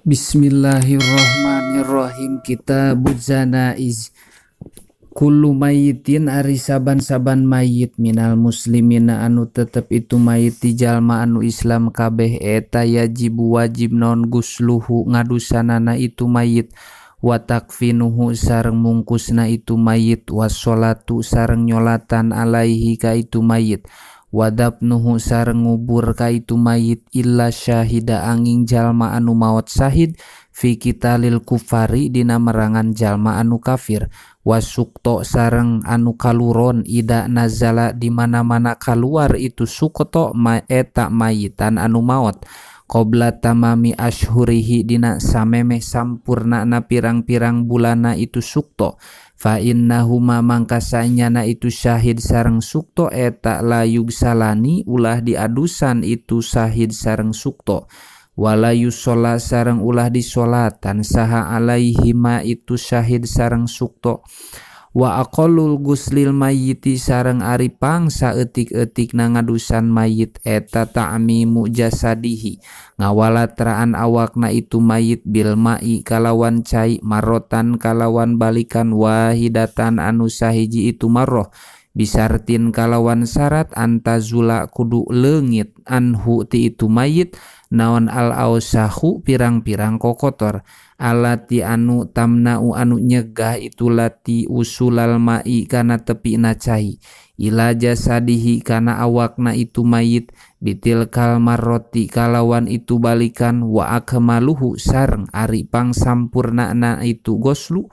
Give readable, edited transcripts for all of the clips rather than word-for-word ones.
Bismillahirrahmanirrahim. Kitabuz Janaiz. Kullu mayitin ari saban-saban mayit minal muslimina anu tetep itu mayit ti jalma anu Islam kabeh eta yajibu wajib non gusluhu ngadusanana itu mayit wa takfinuhu sareng mungkusna itu mayit wassolatu sareng nyolatan alaihi ka itu mayit wadabnuhu sareng ngubur ka itu mayit illa syahida angin jalma anu maot sahid fi qitalil kufari dina merangan jalma anu kafir wasukto sareng anu kaluron ida nazala di mana-mana kaluar itu sukto eta mayitan anu maot qabla tamami ashurihi dina samemeh sampurna na pirang-pirang bulana itu sukto fa innahuma mangkasanyana itu syahid sareng sukto eta la yugsalani ulah diadusan itu syahid sareng sukto wala yusola sareng ulah disolatan saha alaihima itu syahid sareng sukto wa aqallul guslil mayyiti sareng ari pangsa eutik-eutik na ngadusan mayit eta ta'mimu jasadihi ngawalatraan awakna itu mayit bil ma'i kalawan cai marotan kalawan balikan wahidatan anu sahiji itu marroh bisartin kalawan syarat antazula kudu leungit anhu ti itu mayit naon al ausahu pirang-pirang kokotor alati anu tamna'u anu nyegah itu lati usulal ma'i kana tepina cai ila jasadihi kana awakna itu mayit bitil kalmaroti kalawan itu balikan wa akmaluhu sareng ari pangsampurnana itu goslu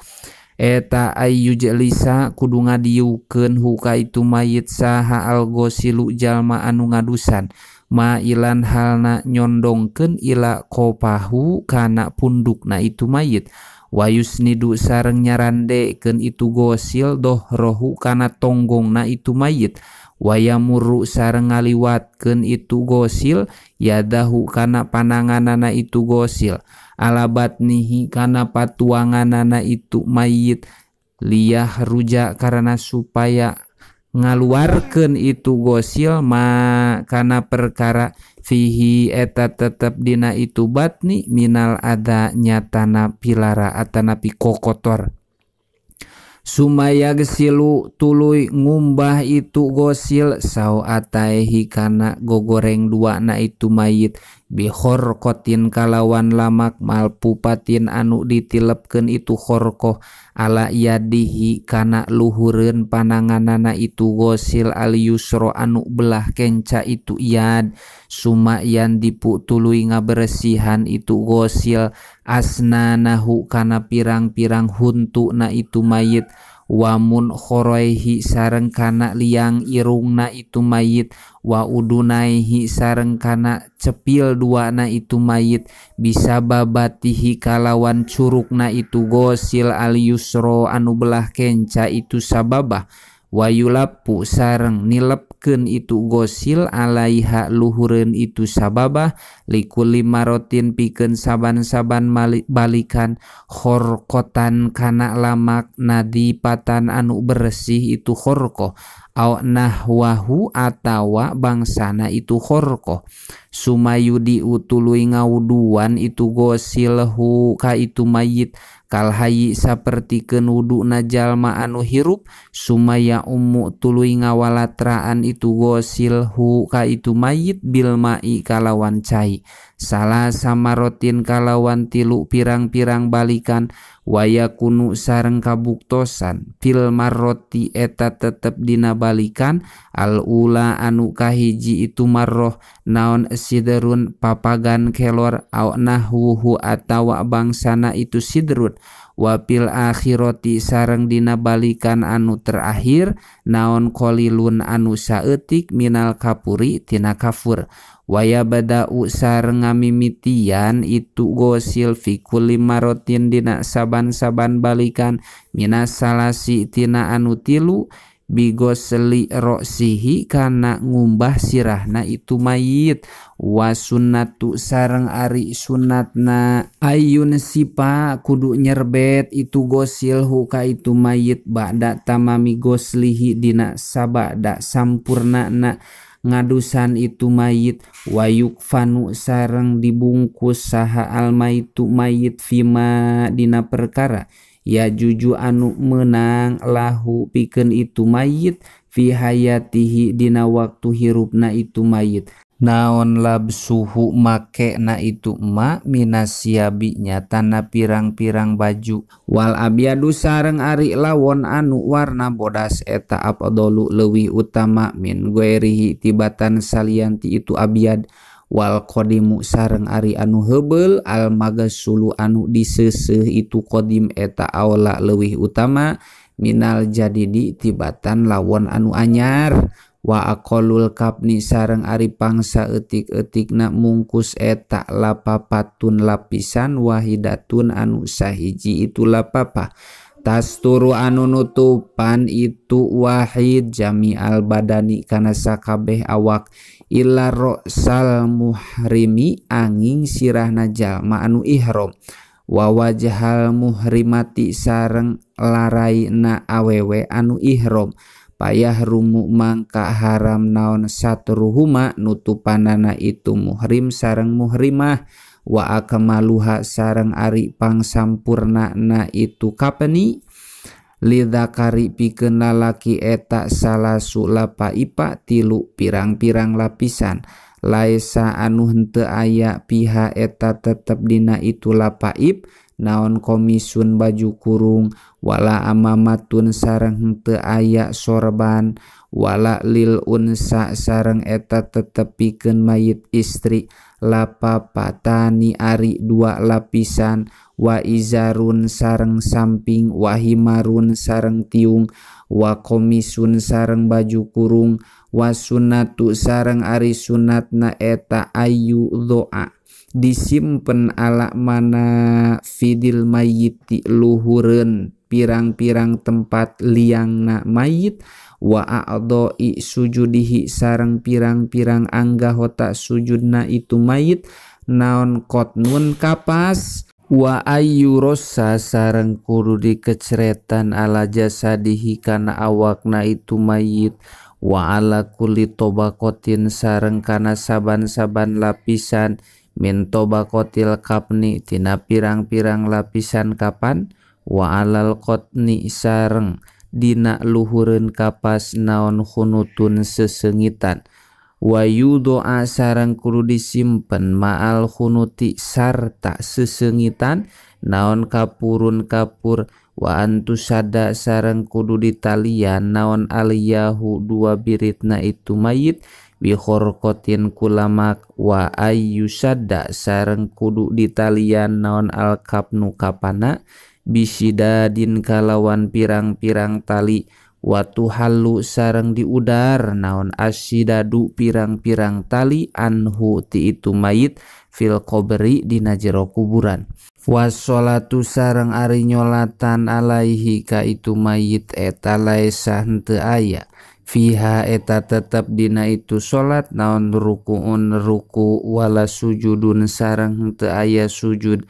eta ayyujlisa kudu ngadiukeun hu ka itu mayit saha al gosilu jalma anu ngadusan mailan halna nyondongkeun ila kopahu kana pundukna itu mayit wayusnidu sareng nyarandekeun itu gosil dohrohu kana tonggongna itu mayit wayamuru sareng ngaliwatkeun itu gosil yadahu kana pananganana itu gosil ala batnihi kana patuanganana itu mayit liyah ruja karena supaya ngaluarkeun itu gosil ma kana perkara fihi eta tetep dina itu batni minal ada nyatana pilara atanapi kokotor sumayagsilu tuluy ngumbah itu gosil sawataihi kana gogoreng dua na itu mayit bihorkotin kalawan lamak malpupatin anu ditilepkeun itu khorkoh ala yadihi kana luhureun pananganana itu gosil al yusro anu belah kenca itu iad sumayan dipu tuluy ngaberesihan itu gosil asnanahu kana pirang-pirang huntu na itu mayit wamun khoroihi sareng kana liang irungna itu mayit wa udunaihi sareng kana cepil duana itu mayit bisa babatihi kalawan curugna itu gosil al yusro anu belah kenca itu sababah wayulapu sareng nilepkeun itu gosil alaiha luhureun itu sababah likuli marotin pikeun saban-saban balikan khorkotan kana lamak nadipatan anu bersih itu khorkoh aw nahwahu atawa bangsana itu khorkoh sumayudi utuluy ngawuduan itu gosilhu ka itu mayit kalhayi sapertikeun wuduna jalma anu hirup sumaya ummu tuluy ngawalatraan itu gosilhu ka itu mayit bil ma'i kalawan cai salah samarotin kalawan tilu pirang-pirang balikan wayakunu sareng kabuktosan fil marroti eta tetep dina balikan al ula anu kahiji itu marroh naon siderun papagan kelor aw nahwuhu atawa bangsana itu sidrun wapil akhirati sareng dina balikan anu terakhir naon qalilun anu saeutik minal kapuri tina kafur waya bada'u sareng ngamimitian itu gosil fi kulli marotin dina saban-saban balikan minas salasi tina anu tilu bigosli roksihi kana ngumbah sirahna itu mayit wa sunnatu sareng ari sunatna ayun sipa kudu nyerbet itu gosil huka itu mayit ba'da tamami goslihi dina sabada sampurnana ngadusan itu mayit wayukfanu sareng dibungkus saha almaitu mayit fima dina perkara ya juju anu menang lahu pikeun itu mayit fi hayatihi dina waktu hirupna itu mayit naon labsuhu make na itu ma minasiabi nyatana pirang-pirang baju wal abyadu sareng ari lawon anu warna bodas eta afdalu leuwih utama min ghairihi tibatan salianti itu abyad wal qadimu sareng ari anu heubeul al magasulu anu diseuseuh itu qadim eta aula leuwih utama minal jadidi tibatan lawon anu anyar wa aqallul kapni sareng ari pangsa eutik-eutikna mungkus eta lapapatun lapisan wahidatun anu sahiji itu lapapa tasturu anu nutupan itu wahid jami'al badani kana sakabeh awak illa ra'sal muhrimi angin sirahna jalma anu ihram wa wajhal muhrimati sareng laraina awewe anu ihram payah rumu mangka haram naon satruhuma nutupanana itu muhrim sareng muhrimah wa akmaluha sareng ari pangsampurnana itu kapeni lidzakari pikeun lalaki eta salasu lapa ipa tilu pirang-pirang lapisan laisa anu henteu aya piha eta tetep dina itu lapaip naon komisun baju kurung wala amamatun sareng henteu aya sorban wala lil unsa sareng eta tetep pikeun mayit istri lapapatani ari dua lapisan wa izarun sareng samping wa himarun sareng tiung wa komisun sareng baju kurung wa sunnatu sareng ari sunatna eta ayu doa disimpen ala mana fidil mayiti luhureun pirang-pirang tempat liangna mayit wa a'dha'i sujudihi sareng pirang-pirang anggahota sujudna itu mayit naon qotnun kapas wa ayyu rossa sareng kudu dikeceretan ala jasadihi kana awakna itu mayit wa ala kulli tobaqatin sareng kana saban-saban lapisan min tobaqatil kapni tina pirang-pirang lapisan kapan wa alal qotni sareng dina luhureun kapas naon khunutun sesengitan wa yudoa sareng kudu disimpen ma'al khunuti sarta sesengitan naon kapurun kapur wa antusada sareng kudu ditalian naon aliyahu dua biritna itu mayit bihorkotin kulamak wa ayyusada sareng kudu ditalian naon alkapnu kapana bisidadin kalawan pirang-pirang tali watu halu sareng diudar naon asidadu pirang-pirang tali anhu ti itu mayit fil qobri dina jero kuburan wassolatu sareng ari nyolatan alaihi ka itu mayit eta laesa henteu aya fiha eta tetep dina itu salat naon rukuun ruku wala sujudun sareng henteu aya sujud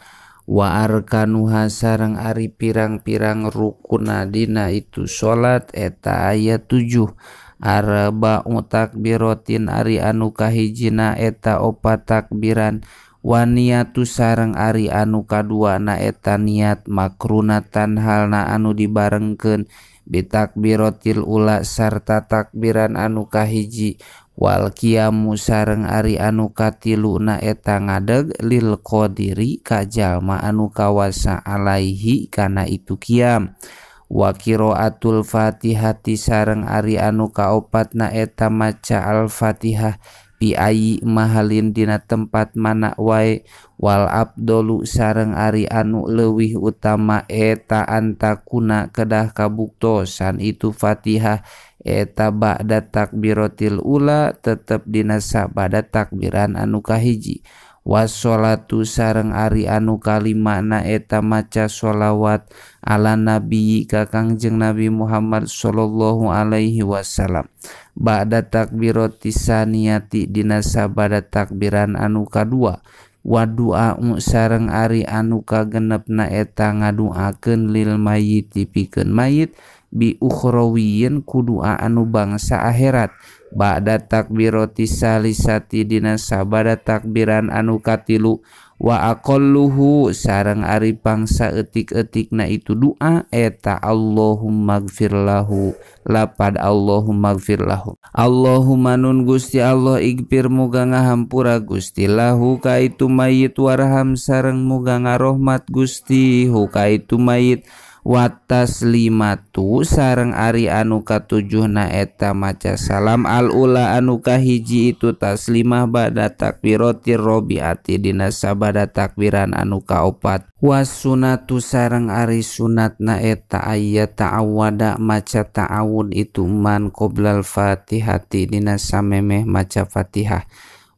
wa arkanuha sareng ari pirang-pirang rukuna dina itu salat eta aya 7 arba'u takbiratin ari anu kahijina eta opat takbiran wa niyatu sareng ari anu kaduana eta niat makrunatan halna anu dibarengkeun bitakbiratil ula sarta takbiran anu kahiji wal qiyamu sareng ari anu katiluna eta ngadeg lil qadiri ka jalma anu kawasa alaihi kana itu qiyam wa qiraatul fatihati sareng ari anu kaopatna eta maca al-fatihah bi ayi mahalin dina tempat mana wae wal abdolu sareng ari anu leuwih utama eta antakuna kedah kabuktosan itu fatihah eta ba'da takbiratil ula tetep dina sabada takbiran anu kahiji wassolatu sareng ari anu kalimana eta maca sholawat ala nabi ka Kangjeng Nabi Muhammad sallallahu alaihi wasallam ba'da takbirati saniyati dina sabada takbiran anu kadua wa du'a sareng ari anu kagenepna eta ngaduakeun lil mayiti pikeun mayit bi ukhrawiyin ku du'a anu bangsa akhirat Ba'da takbirati salisati dina sabada takbiran anu katilu wa aqalluhu sareng ari pangsa eutik-eutikna itu doa eta Allahumma gfirlahu lapad Allahumma gfirlahu. Allahumma nun Gusti Allah igfir muga ngahampura Gusti lahu ka itu mayit warham sareng muga ngarohmat Gusti hu ka itu mayit wa taslimatu sareng ari anu katujuhna eta maca salam al ula anu kahiji itu taslimah ba'da takbiratir robiati dina sabada takbiran anu kaopat was sunatu sareng ari sunatna eta aya ta'awada maca ta'awud itu man qoblal fatihati dina samemeh maca Fatihah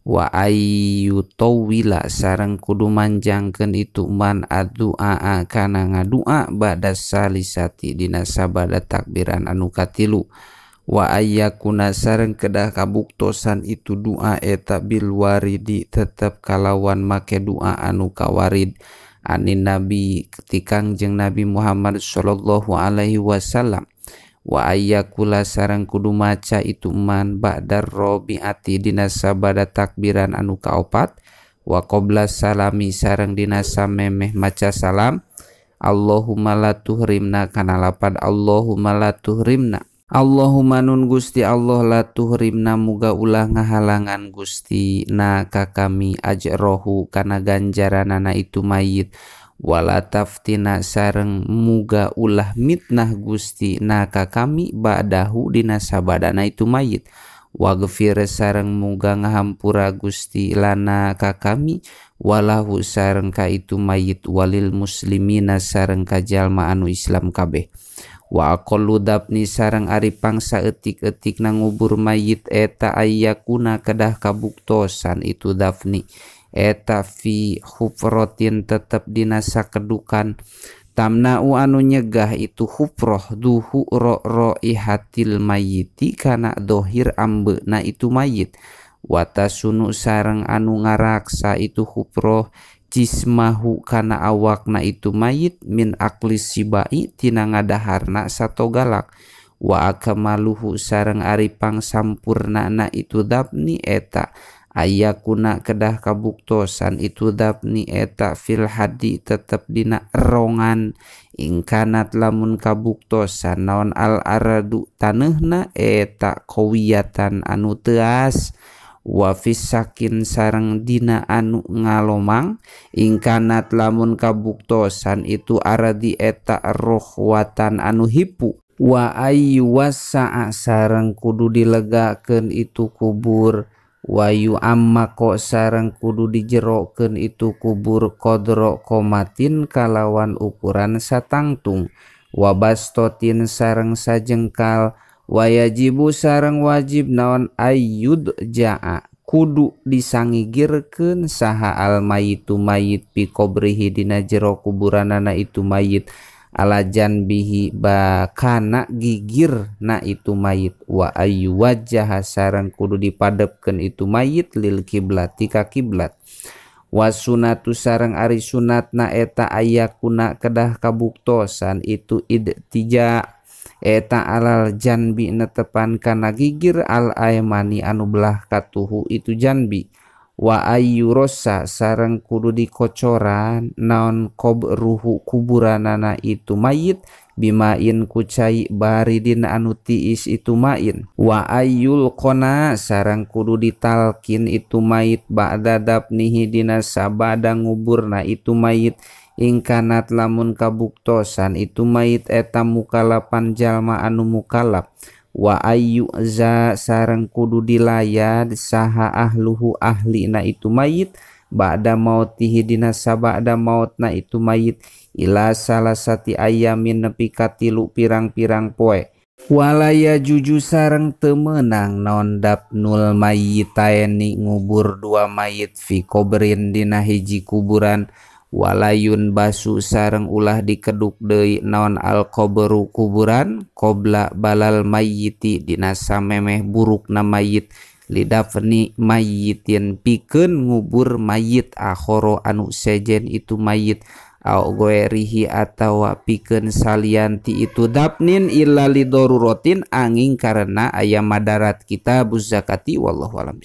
wa ayyu tawila sareng kudu manjangkeun itu man addu'a kana ngadua ba'da salisati dina sabada takbiran anu katilu wa ayyakuna sareng kedah kabuktosan itu doa eta bil waridi tetep kalawan make doa anu kawarid anin nabi ketikang jeung Nabi Muhammad sallallahu alaihi wasallam wa ayyakula sareng kudu maca itu man ba'dar robiati dina sabada takbiran anu kaopat wa qabla salami sareng dina samemeh maca salam Allahumma la tuhrimna kana lapad Allahumma la tuhrimna. Allahumma nun Gusti Allah la tuhrimna muga ulah ngahalangan Gusti na ka kami ajrohu kana ganjaranana itu mayit wala taftina sareng muga ulah mitnah Gusti na ka kami ba'dahu dina sabadana itu mayit waghfir sareng muga ngahampura Gusti lana ka kami walahu sareng ka itu mayit walil muslimina sareng ka jalma anu Islam kabeh wa aqallu dafni sareng ari pangsa eutik-eutik na ngubur mayit eta ayyakuna kedah kabuktosan itu dafni eta fi hufrotin tetep dina sakedukan tamna'u anu nyegah itu hufroh duhu ro roihatil mayiti kana dohir ambeuna itu mayit watasunu sareng anu ngaraksa itu hufroh jismahu kana awakna itu mayit min aklis sibai tina ngadaharna satogalak wa akmaluhu sareng ari pangsampurnana itu dafni eta ayakuna kedah kabuktosan itu dafni eta fil hadi tetep dina rongan ingkanat lamun kabuktosan naon al aradu taneuhna eta kawiyatan anu teas wa fisakin sareng dina anu ngalomang ingkanat lamun kabuktosan itu aradi eta rohwatan anu hipu wa ayyu wasa'a sareng kudu dilegakeun itu kubur wayu amma kok sareng kudu dijerokeun itu kubur qadra komatin kalawan ukuran satangtung wabastotin sareng sajengkal wayajibu sareng wajib naon ayyud jaa kudu disangigirkeun saha al mayitu mayit pi qabrihi dina jero kuburanana itu mayit ala janbihi bakana gigir na itu mayit wa ayu wajah sareng kudu dipadepkeun itu mayit lil kiblati ka kiblat wasunatu sareng ari sunatna eta ayakuna kedah kabuktosan itu idtija eta alal janbi netepan kana gigir al aimani anu belah katuhu itu janbi wa ayyu rosa sareng kudu dikocoran naon qabruhu kuburanana itu mayit bimain kucai baridin anu tiis itu main wa ayyul qona sareng kudu ditalkin itu mayit ba'da dafnihi dina sabada nguburna itu mayit ingkanat lamun kabuktosan itu mayit eta mukalapan jalma anu mukalaf wa ayyu za sareng kudu dilayad saha ahluhu ahlina itu mayit ba'da mautihi dina sabada mautna itu mayit ila salasati ayamin nepi ka tilu pirang-pirang poe walaya juju sareng teu meunang naon dafnul mayyitaini ngubur dua mayit fi qabrin dina hiji kuburan walayun basu sareng ulah dikeduk deui naon al qabru kuburan qabla balal mayyiti dina samemeh burukna mayit lidafni mayyitin pikeun ngubur mayit akhoro anu sejen itu mayit Au ghairihi atawa pikeun salian ti itu dafnin illa lidoruratin anging karena aya madarat. Kitabuz zakati, wallahu alam.